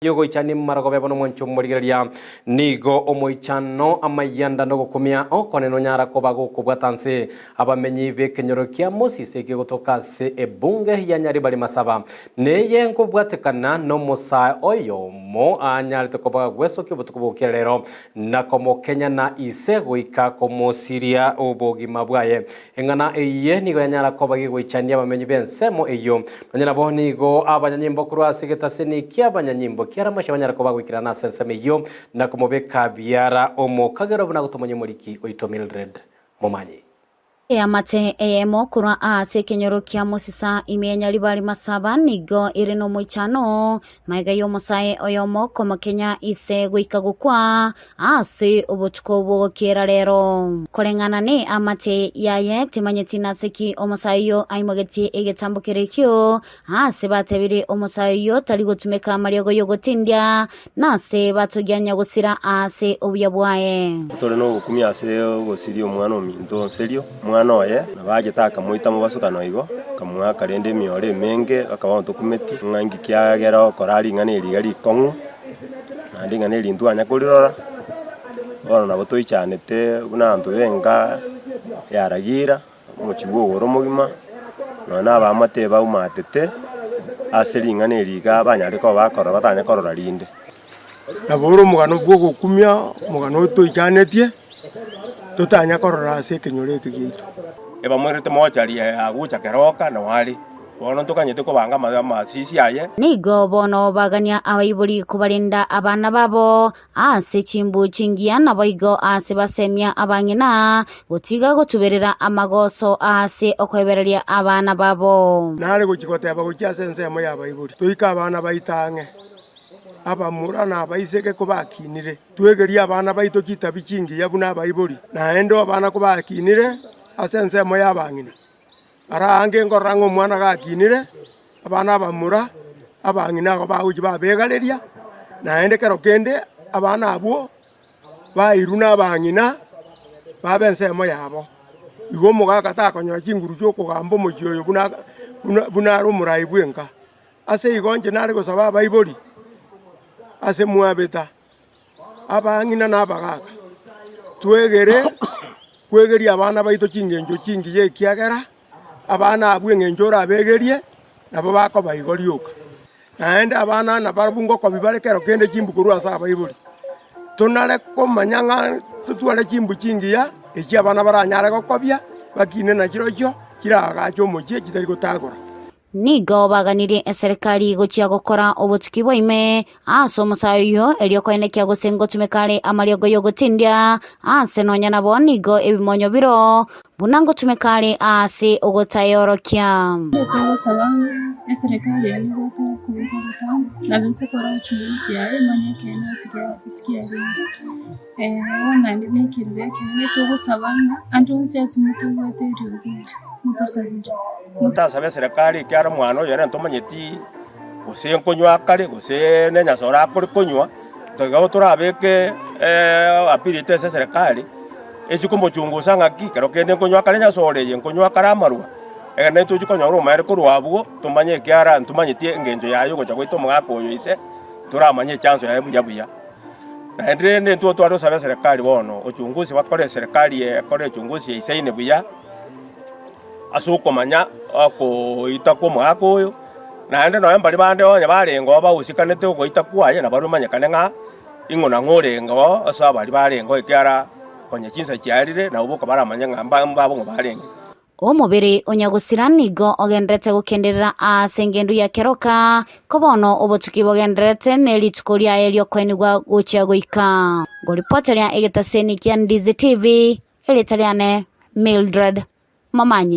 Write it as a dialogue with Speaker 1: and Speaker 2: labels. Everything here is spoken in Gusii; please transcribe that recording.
Speaker 1: Y'ogoichania marogobe bono mwanche omorigereria, nigo omoichano, amayianda na ogokumia okonene onyara koba gokobwata nse abamenyi b'ekenyoro kia Moses ekegotoka ase ebunge ya Nyaribari Masaba. Neye nkobwatekana nomosae oyomo anyarete koba gwesokia obotuko bwa rero na komokenyana ise goika komosiria obogima bwaye. Eng'ana eye nigo yanyara koba gegoichania abamenyi b'ensemo eyio. Nonya nabo nigo abanyanyimbo korwa ase egetaseni ki'abanyanyimbo kia Ramoshi banyara koba goikerana ase ensemo eyio na komobeka biara omokagera buna gotomonya omoriki oito Mildred Momanyi.
Speaker 2: Eamate eyemo korwa ase ekenyoro kia Mosisa ime ya Nyaribari Masaba nigo ere nomoichano Magega y'omosae oyomo komokenya ise goika gokwa ase obotuko bw'ogokiera rero. Koreng'ana neamate yaye timanyeti nase ki omosae oyio aimogetie egetambo keria ekio, aase batebirie omosae oyio tari gotumeka amariogo y'ogotindia, nase batogia nyagosira ase obuya bwaye.
Speaker 3: Tore nogokumia ase ogosiria omwana ominto onserio, omwana oye nabo achete akamoita mobasokano igo, akamoaka rende emioro emenge, akaba otokumeti, ng'a inki kiagera okora ring'ana eri iga rikong'u, naende ring'ana eri ntwanya korirora, bono nabo toichanete buna abanto benka yaragera, omochie bwa ogoro omogima, nonya na abaamate baumatete, ase ring'ana eri iga banyare koba bakorora batanya korora rinde.
Speaker 4: Nabo ore omogano bw'ogokumia, omogano oyo toichanetie, totanya korora ase ekenyoro eke giaito.
Speaker 3: Ebamoirete mochari agocha keroka nao are, bono ntokanyete kobanga amasisi aye.
Speaker 2: Nigo bono bagania abaibori kobarenda abana babo ase chimbu chingiya, naboigo ase basemia abang'ina gotiga gotuberera amagoso ase okoebereria abana babo.
Speaker 4: Nare gochia goteba gochia ase ensemo y'abaibori, toike abana baito ang'e. Abamura na abaiseke kobakinire, twegerie abana baito chitabi chingiya buna abaibori, naende abana kobakinire ase ensemo y'abang'ina. Ara aange nkorora ng'a omwana gakinire, abana abamura, abang'ina igo bagochia babegareria, naende ekero kende abana abwo bairwe na abang'ina babe ensemo yabo. Igo omogaka takonyora chinguru chi'okogamba omochie oyo buna buna buna are omorai bw'enka. Ase igo inche nare gosaba abaibori ase mwabeta, abang'ina na abagaaka, twegere kwegeria abana baito chingencho chingiya ekiagera abana abwo eng'encho orabegerie nabo bakoba igo rioka. Naende abana nabarabwo ngokobi bare kero kende chimbu korwa ase abaibori, tonare komanya ng'a totware chimbu chingiya echio abana baranyare gokobia bakine nachirochio chiragache omochie chitari gotagora.
Speaker 2: Nigo baganirie eserekari gochia gokora obotuki bwa ime ase omosae oyio, erio koenekia gose ngotumeka are amariogo y'ogotindia aase nonya nabo nigo ebimonyo biro buna ngotumeka are aase ogotaeorokia.
Speaker 5: Togosaba ng'a eserekari eye nebwate okoboko ogotambe, nabo egokora uchunguzi yaye emanye ekeene ase kiarenge. Bono naende na ekerero ekenene togosaba ng'a ande onsi ase motoigwete eriogi eri, motosabere.
Speaker 3: Totasabe eserekari ekiagera omwana oyo ere ntomanyeti gose nkonywa akare gose ne enyasore akore konywa, tiga torabeke appeal yaito ase eserekari, echi komochungusa ng'aki ekero kende nkonywa akare enyasore eye, nkonywa akare amarwa, ekero naintwe tochi konyora omoerio korwa abwo, tomanye ekiagera ntomanyeti engencho yaye ogocha goita omogaka oyo ise, toramanye echanso yaye buya buya. Naende rende intwe tware gosaba eserekari bono uchunguzi bakore eserekari ekore uchunguzi eisaine buya, ase okomanya okoita kwa omogaka oyo, naende nonye mbaria bande onye barenge oo bahusikanete ogoita kwaye nabarabwo bamanyekane ng'a ing'o na ng'o orenge oo ase abaria barenge oo ekiagera konya chinsa chiarire nabo boka baramanye ng'a mba mbabo ng'o barenge.
Speaker 2: Omobere o nyagosira nigo ogendererete gokenderera ase engendu ya keroka, ko bono obotuki bogendererete ne rituko riaye ri'okoenigwa gochia goika. Ngoripoteria egetaseni kia Ndizi TV, erieta riane Mildred Momanyi.